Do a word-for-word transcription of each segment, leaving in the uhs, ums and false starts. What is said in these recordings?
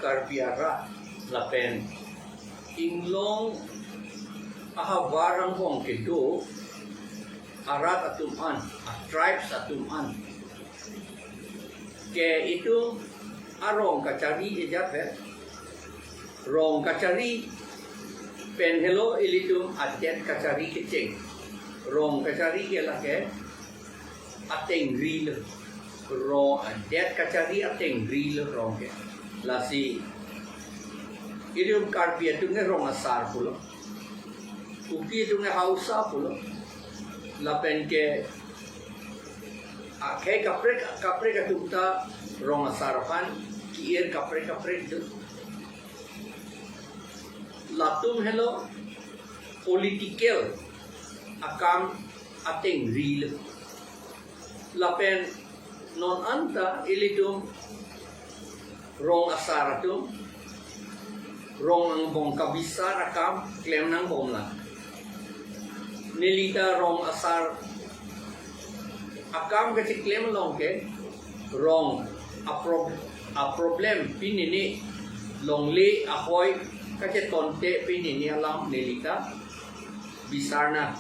Karbi arat lapen inglong ahavar angbong kedo arat atum an, a-tribes atum an ke itum arong kachari ejaphe. Rong kachari pen helo ilitum adet kachari kecheng. Rong kachari ke lake atengri lo. Rong adet kachari atengri lo rong ke. Lasi ilitum Karbi atum ke rong asar pulo. Kuki atum ke Hausa pulo. Lapen ke akhei kaprek kaprek atum ta rong asar aphan ki-ir kaprek kaprek do. Latum helo political akam atengri lo. Lapen non anta ilitum rong asar atum rong angbong kabisar akam klem nangbomlang. Nelita rong asar akam kacheklem along ke rong apro-, aproblem pini ni longle ahoi kachetonte pini ni alam nelita bisarna.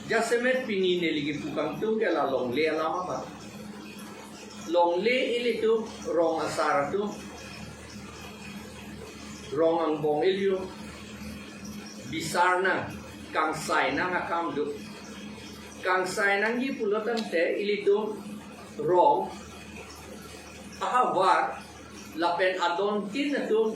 Jasemet pini neli kipu kangtung ke la longle alam apa. Longle ilitum rong asar atum, rong angbong ilitum bisarna, kangsai nang akam do. Kangsai nangji pulo tangte ilitum rong ahavar lapen adontin atum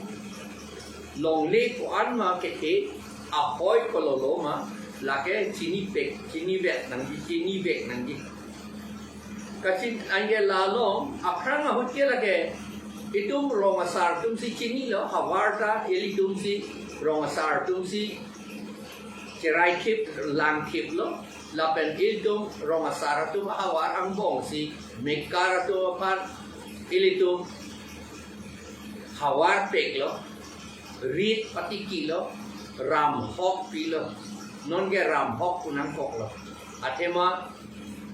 longle ko-an ma kethe, ahoi kololo ma, lake chinipek, chinivek nangji, chinivek nangji. Kachin anke la along aphrang ahut ke lake itum rong asar atum si chinilo, havar ta ilitum si rong asar atum si cherai thip, lang thip lo. Lapen ilitum rong asar atum ahavar angbong si mekar atum aphan ilitum havar pek lo, rit patiki lo, ram hok pi lo. Non ke ram hok pu nangkok lo. Athema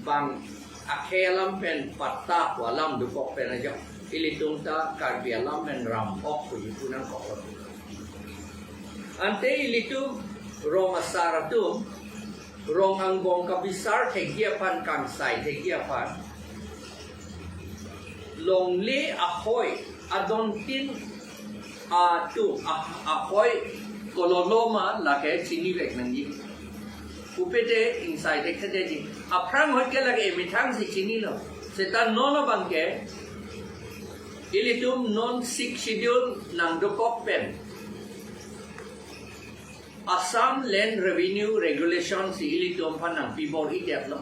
bang akhei alam pen patta pu alam dokok pen ajok ilitum ta Karbi alam pen ram hok pu ipu nangkok lo. Ante ilitum rong asar atum rong angbong kabisar thekji aphan, kangsai thekji aphan, longle ahoi adontin atum ah-, ahoi kololo ma lake chinivek nangji. Pupe te ingsai thekthedetji. Aphrang ahut ke lake emethang si chinilo. Seta non abang ke ilitum non Sixth Schedule nangdokok pen Assam Land Revenue Regulation si ilitum aphan nangpi bor-idetlo.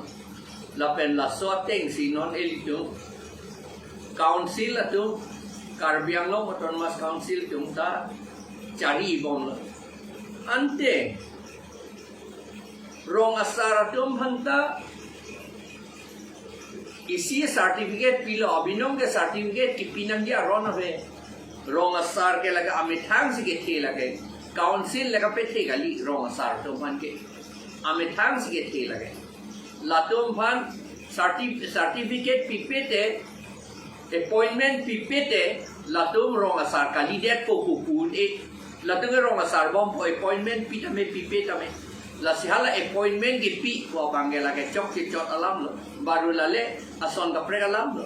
Lapen laso ateng si non ilitum Council atum, Karbi Anglong Autonomous Council atum ta chari bomlo. Ante rong asar atum aphan ta isi certificate pilo, abinong ke certificate kipi nangji aron ave. Rong asar ke lake amethang si kethe lake. Council lake pethe kali rong asar atum aphan ke. Amethang si kethe lake. Latum aphan certi-, certificate pipe te, appointment pipe te, latum rong asar kalidet ko kuku un-e. Latum ke rong asar bompo, appointment pi tame pipe tame. Lasi hala appointment kipi ko abang ke lake chokche chot alam lo. Baru lale ason kaprek alam lo.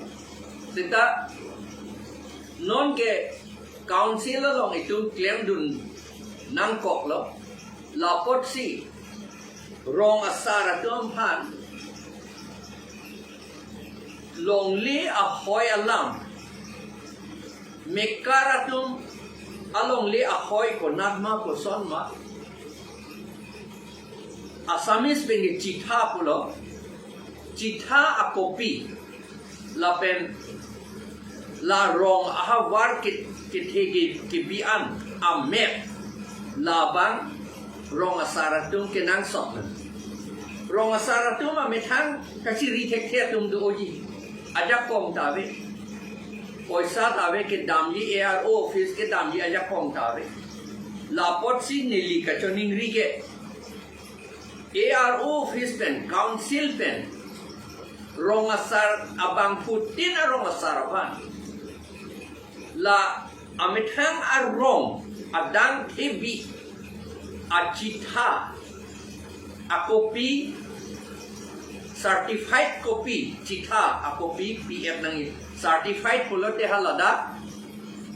Seta non ke Council along itum klemdun nangkok lo. Lapotsi rong asar atum aphan longle ahoi alam, mekar atum alongle ahoi konat ma koson ma, Assamese pen ke chitha pulo, chitha a-copy, lapen la rong ahavar ke, kethe ke, kebi-an a-map labang rong asar atum kenangsot nang. Rong asar atum amethang kachiri thekthe atum do-oji. Ajakong ta ave. Poisa ta ave, kedamji A R O office kedamji ajakong ta ave. Lapotsi neli kachoningri ke A R O office pen, council pen, rong asar abangphutin arong asar aphan La amethang arong adang thebi achitha a-copy, certified copy, chitha a-copy P F nangji. Certified pulote haladak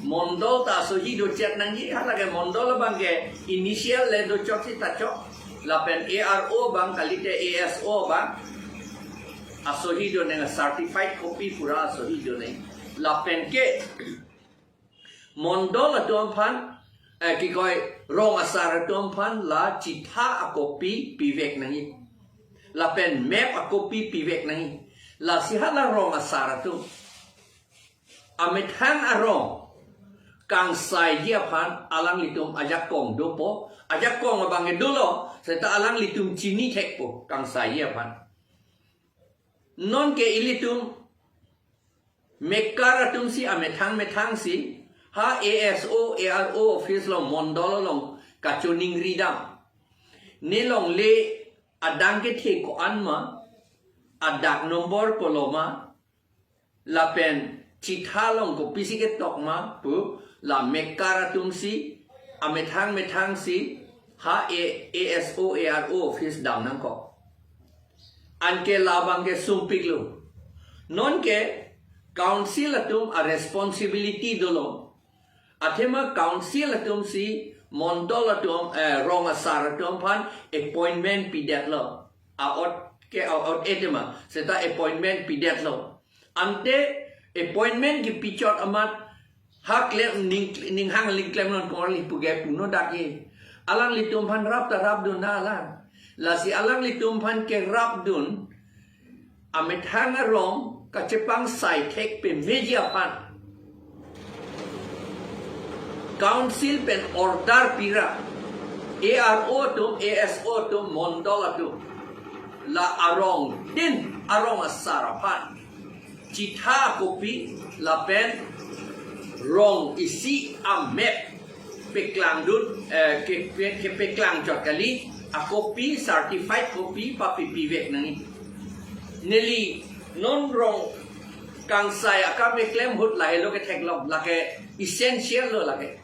mondol ta asohi dochet nangji, halake mondol abangke initial le dochot si ta chok. Lapen A R O abang kalite A S O abang asohi do nang, certified copy pura asohi do nang. Lapen ke mondol atum aphan, eh, kikoi rong asar atum aphan la chitha a-copy pivek nangji. Lapen map a-copy pivek nangji. Lasi hala rong asar atum amethang arong kangsaiji aphan alanglitum ajakong dopo. Ajakong abangke dolo, seta alanglitum chini thekpo kangsaiji aphan. Nonke ilitum mekar atum si amethang methang si ha A S O, A R O office along, mondol along kachiningri dam. Ne longle adang kethe ko-an ma, adak nombor koloma, lapen chitha along kopisi ketok ma pu la mekar atum si amethang methang si ha A-, A S O, A R O office dam nangkok. Anke labangke sumpiklo. Nonke council atum a-responsibility dolo. Athema council atum si mondol atum, eh, rong asar atum aphan appointment pidetlo. A-ot ke a-ot etema seta appointment pidetlo. Ante appointment kipichot amat ha klem ning, ninghang ling klem non korli puge puno daki. Alanglitum aphan rap ta rapdun na alang. Lasi alanglitum aphan kerapdun amethang arong kachepangsai thek pemeji aphan council pen order pira. A R O atum, A S O atum, mondol atum, la arong tin arong asar aphan chitha a-copy lapen rong isi a-map peklangdun, eh, ke, ke, kepeklang chot kali, a-copy, certified copy papipivek nangji. Neli non rong kangsai akam keklem ahut lahelo ketheklong, lake essential lo lake.